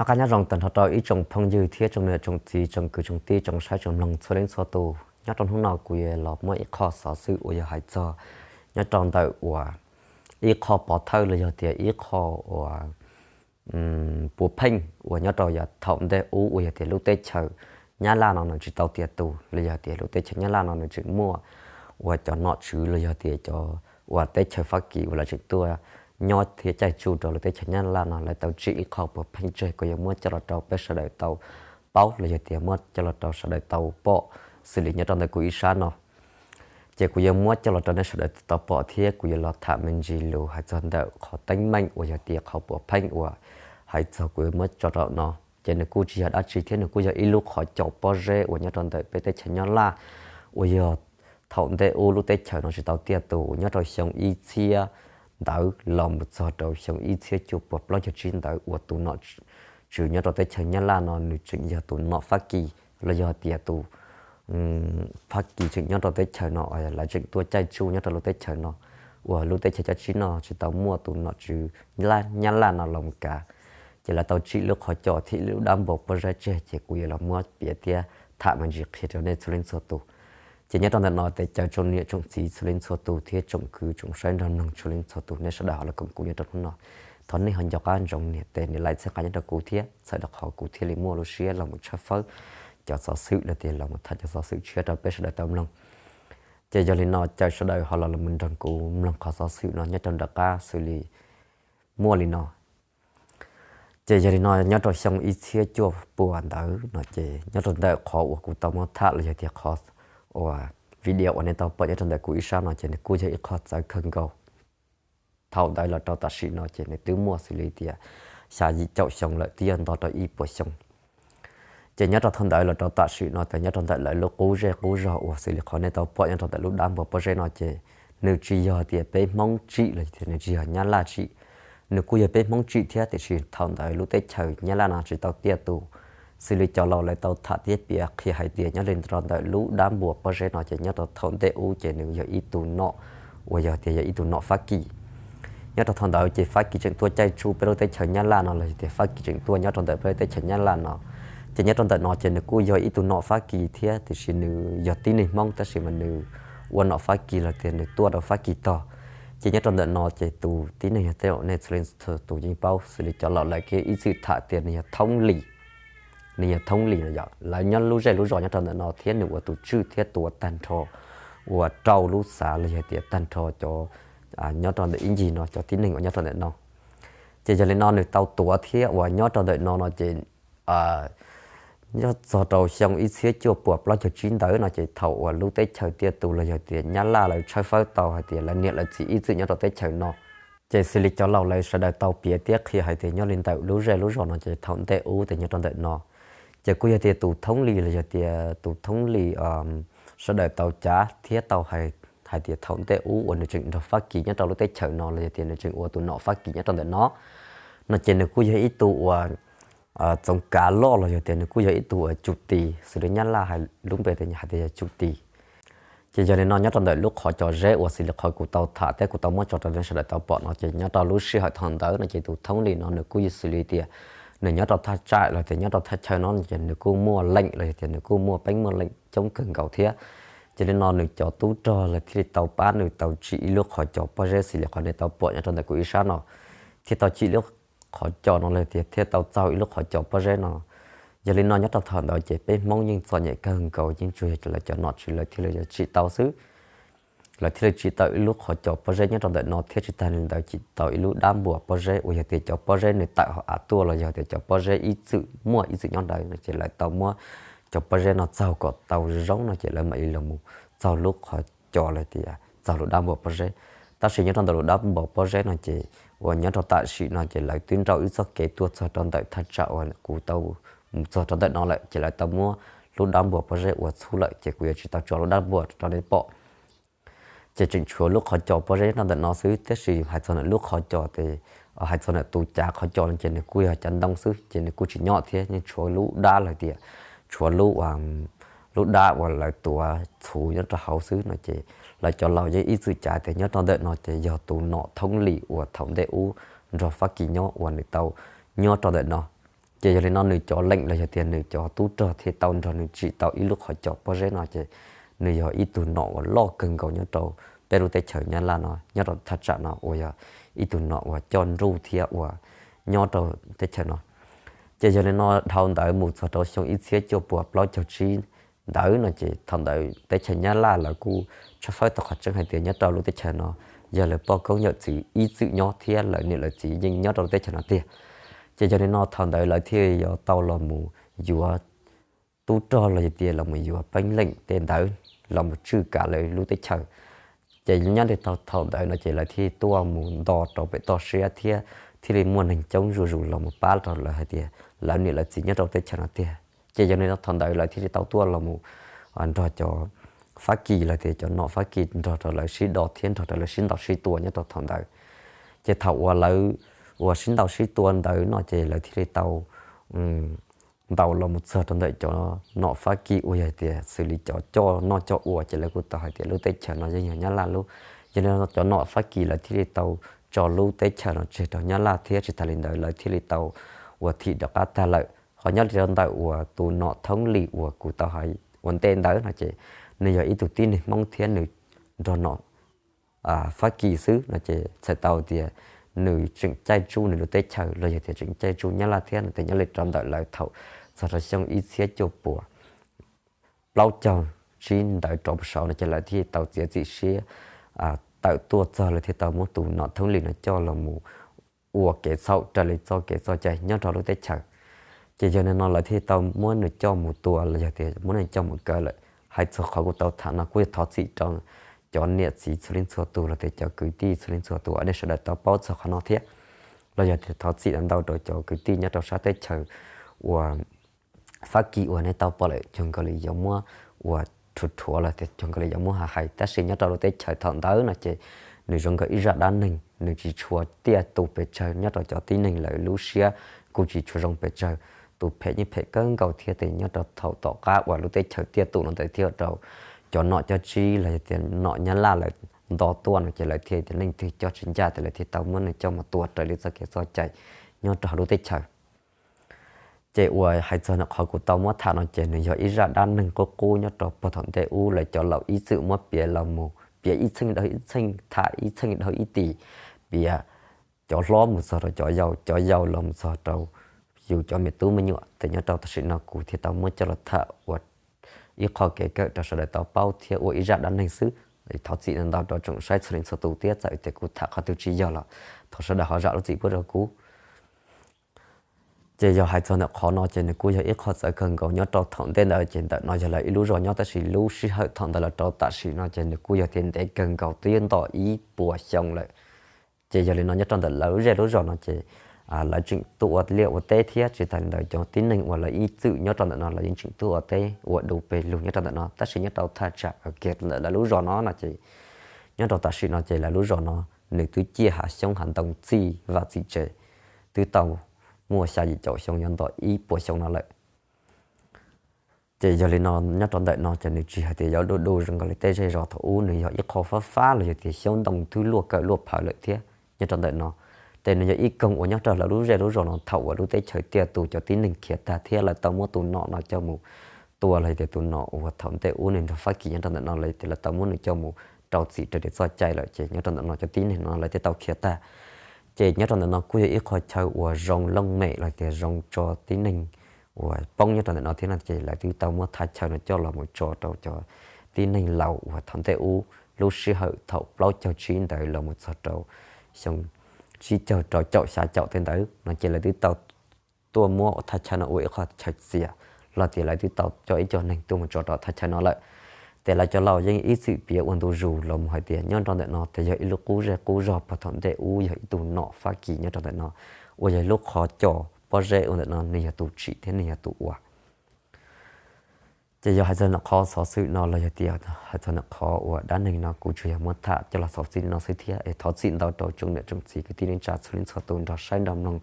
Noj qab nyob zoo tag nrho rau ib tsoom phooj ywg thiab tsoom niam tsoom txiv tsoom kwv tsoom tij tsoom saib tsoom mloog txhua leej txhua tus. Nyob rau hnub no kuv yuav los muab ib qho xov xwm uas yog hais txog nyob rau ntawm uas ib qho pov thawj los yog tias ib qho uas puas pheej uas nyob rau yav thaum ntej ub uas yog tias lub teb chaws Nyab Laj no nws tsis tau tiav tus los yog tias lub teb chaws Nyab Laj no nws tseem muaj uas cov nom tswv los yog tias cov uas teb chaws Fab Kis uas lawv tseem tuaj nyob thiab caij tsuj rau lub teb chaws Nyab Laj no lawv tau tsim ib qho puas pheej tseg kuv yuav muab coj los rau peb sawv daws tau paub los yog tias muab coj los rau sawv daws tau pom xws li nyob rau ntawm kuv ib sab no. Ces kuv yuav muab coj los rau nej sawv daws tau pom thiab kuv yuav los tham me ntsis lus hais txog ntawm qhov teeb meem uas yog tias qhov puas pheej uas hais txog kuv yuav muab tso rau no. Ces nws kuj tsis yog dab tsi thiab nws kuj yog ib lub qhov cos pob zeb uas nyob rau ntawm peb teb chaws Nyab Laj uas yog thaum ntej ub lub teb chaws no tsis tau tiav tus nyob rau xyoo ib txhiab ntawd los mus txog rau xyoo ib txhiab cuaj puas plaub caug tsib ntawd uas tus nom tswv nyob rau teb chaws Nyab Laj no nws tseem yog tus nom Fab Kis los yog tias tus Fab Kis tseem nyob rau teb chaws no, lawv tseem tuaj caij tsuj nyob rau lub teb chaws no uas lub teb chaws cov tsib no tsis tau muaj tus nom tswv Nyab Laj no los mus kav. Ces lawv tau tsim lub qhov cos thiab lub dab npua pob zeb tseg ces kuv yuav los muab piav thiab tham me ntsis qhia rau nej txhua leej txhua tus. Ces nyob rau ntawm no tes caw tsoom niam tsoom txiv txhua leej txhua tus thiab tsoom kwv tsoom saib nrog mloog txhua leej txhua tus nej sawv daws ho los koom kuv nyob rau hnub no. Thov nej ho nco qab ntsoov nias tes nias like txhawb nqa nyob rau kuv thiab txhawm rau qhov kuv thiaj li muaj lub siab los mus tshawb fawb cov xov xwm los tias los mus tham cov xov xwm tshiab rau peb sawv daws tau mloog. Ces yog li no caw sawv daws ho los los nrog kuv mloog qhov xov xwm no nyob rau nram qab xws li muaj li no. Ces yog li no nyob rau xyoo ib txhiab cuaj puas ntawd no ces nyob rau ntawm qhov uas kuv tau muab tham los yog tias qhov uas video uas nej tau pom nyob rau ntawm kuv ib sab no ces nws kuj yog ib qho txawv kawg nkaus. Thaum ntawd los rau tam sim no ces nws twb muaj xws li tias xya yim caum xyoo lawm twb yog nto rau ib puas xyoo. Ces nyob rau thaum ntawd los rau tam sim no tes nyob rau ntawm lawv lub qub zej qub zog uas xws li qhov nej tau pom nyob rau ntawm lub dab npua pob zeb no ces nws tsis yog tias peb Hmoob tsim los tias nws tsis yog Nyab Laj tsim, nws kuj yog peb Hmoob tsim thiab tiam sis thaum ntawd lub teb chaws Nyab Laj no tsis tau tiav tus. Xws li cov laus lawv tau tham thiab piav qhia hais tias nyob li rau ntawm lub dab npua pob zeb no ces nyob rau thaum ntej ub ces nws yog ib tug nom uas yog tias yog ib tug nom Fab Kis. Nyob rau thaum ntawd ces Fab Kis tseem tuaj caij tsuj peb lub teb chaws Nyab Laj no los yog tias Fab Kis tseem tuaj nyob rau ntawm peb lub teb chaws Nyab Laj no. Ces nyob rau ntawm no ces nws kuj yog ib tug nom Fab Kis thiab tiam sis nws yog tib neeg Hmoob tab sis mas nws ua nom Fab Kis los tias nws tuaj rau Fab Kis tog. Ces nyob rau ntawm no ces tus tib neeg yog tej nej txhua leej txhua tus yeej paub xws li cov laus lawv kev ib txwm tham tias nws yog Thoob Lis. Nws yog Thoob Lis no yog lawv nyob lub zej lub zos nyob rau ntawm no thiab nws ua tus tswj thiab tuav tag nrho uas rau lub xav los yog tias tag nrho cov nyob rau ntawm ib ncig no cov tib neeg uas nyob rau ntawm no. Ces yog li no nws tau tuav thiab uas nyob rau ntawm no no ces nyob txog rau xyoo ib txhiab cuaj puas plaub caug tsib ntawd no ces thaum uas lub teb chaws tiaj tus los yog tias Nyab Laj lawv tshawb fawb tau hais tias lawv niam lawv txiv ib txwm nyob rau teb chaws no. Ces xws li cov laus lawv sawv daws tau piav thiab qhia hais tias nyob li ntawm lub zej lub zos no ces thaum ntej ub ces nyob rau ntawm no ces kuj yog tias tus Thoob Lis los yog tias tus Thoob Lis sawv daws tau cav thiab tau hais tias thaum ntej ub uas nws tseem nrog Fab Kis nyob rau lub teb chaws no los yog tias nws tseem ua tus nom Fab Kis nyob rau ntawm no, no ces nws kuj yog ib tug uas txoov kav loj los yog tias nws kuj yog ib tug uas cus tis xws li Nyab Laj hais lub npe hais tias yog cus tis. Ces yog li no nyob rau ntawm lub qhov cos zeb uas xws li qhov kuv tau tham thiab kuv tau muab tso rau nej sawv daws tau pom no ces nyob rau lub sij hawm thaum ntawd no ces tus Thoob Lis no nws kuj yog xws li tias nws nyob rau thaj tsam los tias nyob rau thaj chaw no ces nws kuj muaj leej los yog tias nws kuj muaj peeb muaj leej coob kawg nkaus thiab. Ces li no nws cov tub rog lawv thiaj li tau pab nws tau tsim ib lub qhov cos pob zeb xws li qhov nej tau pom nyob rau ntawm kuv ib sab no, thiab tau tsim lub qhov cos no los tias thiaj tau txaug ib lub qhov cos pob zeb no. Yog li no nyob rau thaum ntawd ces peb Hmoob yeej txom nyem kawg nkaus yeej tsuas yog lawv cov nom tswv lawv thiaj li tsim tau xwb. Lawv thiaj li tsim tau ib lub qhov cos pob zeb nyob rau ntawm no thiab tsis tas li ntawd tsim tau ib lub dab npua pob zeb uas yog tias cov pob zeb nws tawm hauv av tuaj los yog tias cov pob zeb ib txwm muaj ib txwm nyob ntawd no ces lawv tau muab cov pob zeb no txaug kom tau zoo no ces lawv mam li los mus txaug lub qhov cos los tias txaug lub dab npua pob zeb. Tab sis nyob rau ntawm lub dab npua pob zeb no ces uas nyob rau tam sim no ces lawv twb nrau ib txoj kev tuaj txog rau ntawm thaj tsam uas kuv tau mus txog rau ntawm no lawm ces lawv tau muab lub dab npua pob zeb ua txhub lawm ces kuv yuav tsis tau tso lub dab npua rau nej pom. Ces tseem tshuav lub qhov cos pob zeb nyob rau ntawm no xwb tab sis hais txog ntawm lub qhov cos ces hais txog ntawm tus cav qhov cos no ces nws kuj yog cav ntoo xwb ces nws kuj tsis nyob thiab yeej tshuav lub dab los tias tshuav lub lub dab uas lawv tuav txhuv nyob rau hauv xwb no ces lawv cov laus yeej ib txwm cav tias nyob rau ntawm no ces yog tus nom Thoob Lis uas thaum ntej ub nrog Fab Kis nyob uas nws tau nyob rau ntawm no. Ces yog li no nws cov leej los yog tias nws cov tub rog thiaj tau nrog nws tsim tau ib lub qhov cos pob zeb no ces nws yog ib tug nom uas loj kawg nkaus nyob rau peb lub teb chaws Nyab Laj no, nyob rau thaj tsam no uas yog ib tug nom uas coj nruj thiab uas nyob rau teb chaws no. Ces yog li no dhau ntawd mus txog rau xyoo ib txhiab cuaj puas plaub caug tsib ntawd no ces thaum ntawd teb chaws Nyab Laj lawv kuj tshawb fawb tau qhov tseeb hais tias nyob rau lub teb chaws no yog lawv poj koob yawm txwv ib txwm nyob thiab lawv niam lawv txiv yeej nyob rau lub teb chaws no tiag. Ces yog li no thaum ntawd lawv thiaj yuav tau los mus yuav tub rog los yog tias los mus yuav peeb leej tej ntawd los mus tswj kav lawv lub teb chaws. Ces nyob li thaum ntawd no ces lawv thiaj tuaj mus nto rau pem toj siab thiab thiaj li muaj neeg coob zuj zus los mus pab rau lawv hais tias lawv niam lawv txiv nyob rau teb chaws no tiag. Ces yog li no thaum ntawd lawv thiaj li tau tuaj los mus nrog cov Fab Kis los tias cov nom Fab Kis nrog rau lawv sib do thiab nrog rau lawv sib ntaus sib tua nyob rau thaum ntawd. Ces thaum uas lawv uas sib ntaus sib tua ntawd no ces lawv thiaj li tau ntaus los mus txog rau ntawm cov nom Fab Kis uas yog tias xws li cov coj noj coj ua ces lawv kuj tau hais tias lub teb chaws no yeej yog Nyab Laj lub. Yog li no cov nom Fab Kis lawv thiaj li tau tso lub teb chaws no tseg rau Nyab Laj thiab tsis tas li ntawd lawv thiaj li tau ua thim rov qab tag lawm. Ho nyob li rau ntawm uas tus nom Thoob Lis uas kuv tau hais ua ntej ntawd no ces nws yog ib tug tib neeg Hmoob thiab nws nrog nom Fab Kis xwb no ces txhais tau tias nws tseem caij tsuj nws lub teb chaws los yog tias tseem caij tsuj Nyab Laj thiab no ces nyob li rau ntawm lawv thaum txog rau xyoo ib txhiab cuaj puas plaub caug tsib ntawd rov mus saud no ces lawv thiaj tau txiav txim siab tawm tuaj txog lawv thiaj tau muab tus nom Thoob Lis no coj los mus ua kev txhaum raws li txoj kev txoj cai nyob rau lub teb chaws. Ces yog li no lawv thiaj tau muab nws coj mus tua los yog tias muab nws coj mus kaw lawm. Hais txog qhov kuv tau tham no kuj yog thov txim rau cov niam txiv txhua leej txhua tus los tias cov kwv tij txhua leej txhua tus uas nej sawv daws tau paub txog qhov no thiab los yog tias thov txim ntau rau cov kwv tij nyob rau sab teb chaws uas Fab Kis uas nej tau pom lawm cuag nkaus li yuav muab ua rhuav rhuav los tias cuag nkaus li yuav muab hais hais tab sis nyob rau lub teb chaws thaum ntawd no ces nws zoo nkaus ib zaj dab neeg, nws tsis tshua tiaj tus pes tsawg nyob rau cov tib neeg lawv lub siab kuj tsis tshua zoo pes tsawg. Tus phem yeej phem kawg nkaus thiab ces nyob rau thaum tom qab uas lub teb chaws tiaj tus no ntawd thiaj rau cov nom cov tswv los yog tias nom Nyab Laj lawv nto tuaj no ces lawv thiaj tias leej twg coj tsis ncaj ces lawv thiaj tau muab nws coj mus tua raws li txoj kev txoj cai nyob rau hauv lub teb chaws. Ces uas hais txog ntawm qhov kuv tau muab tham no ces nws yog ib zaj dab neeg qub qub nyob rau puag thaum ntej ub lawv cov laus ib txwm muab piav los mus piav ib txheej dhau ib txheej, tham ib txheej dhau ib tim, piav cov hlob mus txog rau cov yau, cov yau los mus txog rau yus cov me tub me nyuam. Ces nyob rau tam sim no kuv thiaj tau muab coj los tham ua ib qho kev kawm rau sawv daws tau paub thiab ua ib zaj dab neeg xwb. Thov txim ntau rau tsoom saib txhua leej txhua tus thiab txawm tias kuv tham qhov twg tsis yog los thov sawv daws ho zam lub txim pub rau kuv. Ces yog hais txog ntawm qhov no ces nws kuj yog ib qho txawv kawg nkaus nyob rau thaum ntej ntawd ces ntawm no yog lawv ib lub zos nyob tab sis lub sij hawm thaum ntawd los rau tam sim no ces nws kuj yog tias ntev kawg nkaus twb nto ib puas xyoo lawm. Ces yog li no nyob rau ntawm lawv lub zej lub zos no ces lawv tseem tuaj ua liaj ua teb thiab tsis tas li ntawd cov tib neeg uas lawv ib txwm nyob rau ntawm no lawv yeej tseem tuaj ua teb ua dub pes lug nyob rau ntawm no tab sis nyob rau thaj tsam kiag ntawm lawv lub zos no no ces nyob rau tam sim no ces lawv lub zos no nws twb ciaj hav xyoob hav ntoo txij vaj txij tsev twb tau muaj xya yim caum xyoo yuav nto ib puas xyoo no lawm. Ces yog li no nyob rau ntawm no ces nws tsis hais tias yuav du du zoo nkaus li tej zej zos thaum ub, nws yog ib qho fab fab los yog tias xyoob ntoo twb luaj kawm luaj phawv lawm thiab nyob rau ntawm no. Ces nws yog ib koog uas nyob rau lawv lub zej lub zos no thaum uas lub teb chaws tiaj tus cov tib neeg khiav tag thiab lawv tau muab tus nom no coj mus tua los yog tias tus nom uas thaum ntej ub nws nrog Fab Kis nyob rau ntawm no los yog tias lawv tau muab nws coj mus rau txim raws li txoj cai lawm ces nyob rau ntawm no cov tib neeg no lawv thiaj tau khiav tag. Ces nyob rau ntawm no kuj yog ib qho chaw uas zoo looj mem los tias zoo tso tib neeg uas poob nyob rau ntawm no thiab no ces lawv twb tau muab thaj chaw no coj los mus tso rau cov tib neeg laus uas thaum ntej ub lub sij hawm thaum plaub caug tsib ntawd los mus txog rau xyoo tsib caug rau caum xya caum tej ntawd no ces lawv twb tau tuaj muab thaj chaw no ua ib qho chaw txias los tias lawv twb tau coj ib co neeg tuaj mus tso rau thaj chaw no lawm. Ces lawv cov laus yeej ib txwm piav ua ntu zus los mus hais tias nyob rau ntawm no ces yog ib lub qub zej qub zog puag thaum ntej ub yog ib tug nom Fab Kis nyob rau ntawm no uas yog ib lub qhov cos pob zeb ua ntawm no nws yog tus tsim thiab nws yog tus ua. Ces yog hais txog ntawm qhov xov xwm no los yog tias hais txog ntawm qhov uas dab neeg no kuv tsuas yog muab tham coj los xaus txij no xwb thiab es thov txim ntau rau tsoom niam tsoom txiv kwv tij neej tsa txhua leej txhua tus nrog saib nrog mloog.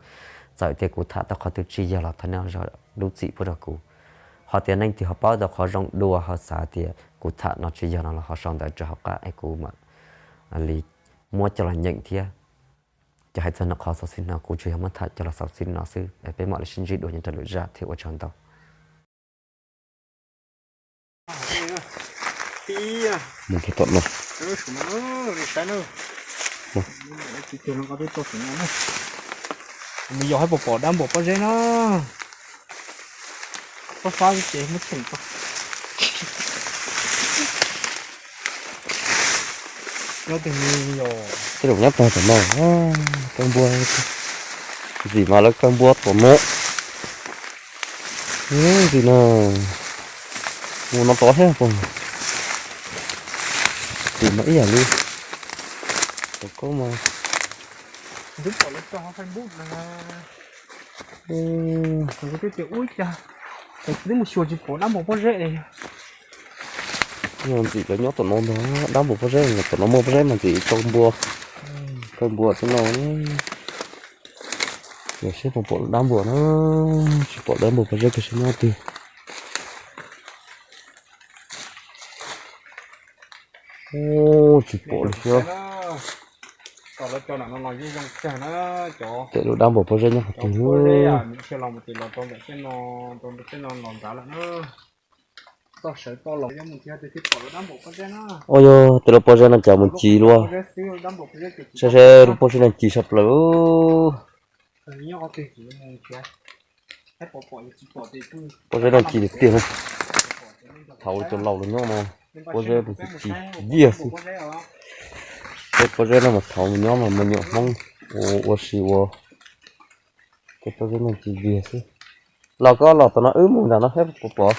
Txawm tias kuv tham tau qhov twg tsis yog los thov nej zam lub txim pub rau kuv. Ho tias leej twg ho paub tau qhov zoo dua ho xav tias kuv tham no tsis yog no los ho sau ntawv rau hauv qab es kuv mam li muab coj los nyeem thiab. Ces hais txog nws qhov xov xwm no kuv tsuas yog muab tham coj los xaus xwb no xwb, peb mam li sib ntsib dua nyob rau lwm zaj thiab ua tsaug ntau. Mus rau tom no. Nws yog hais pom pom dab npua pob zeb no. Pob fab ces muab cheem tau. Nyob twg ni yog? Tej zaum nyob tag tom no, kawg npua, ntxim mas lawv kawg npua tom no. Ntxim no, mus no tod thiab pom. Ntxim no ib yam li tom koob mas. Twb pom lawv tso hauv Facebook na. Kuv twb tias ua cas, ces kuv twb mus xyuas tsis pom dab npua pob zeb. Yog ntxim lawv nyob tom no ntag, dab npua pob zeb, tom no muaj pob zeb mas ntxim tso npua, tso npua xwb no. Yog seb puas pom dab npua na, tsis pom dab npua pob zeb kiag seb nyob twg. Tsis pom li thiab. Tej lub dab npua pob zeb nyob qhov twg? Ua yog tej lub pob zeb no cas mus ncig luaj. Saib seb lub pob zeb no ncig sab plaws. Pob zeb no ncig tiag tiag na. Thaum cov laus los nyob no, pob zeb mus ncig ncig viag xwb. Tej pob zeb no mas thaum nyob mas me nyuam Hmoob ua ua si ua. Tej pob zeb no ncig viag xwb. Los koj los tom no wb mus nram no thiab puas pom?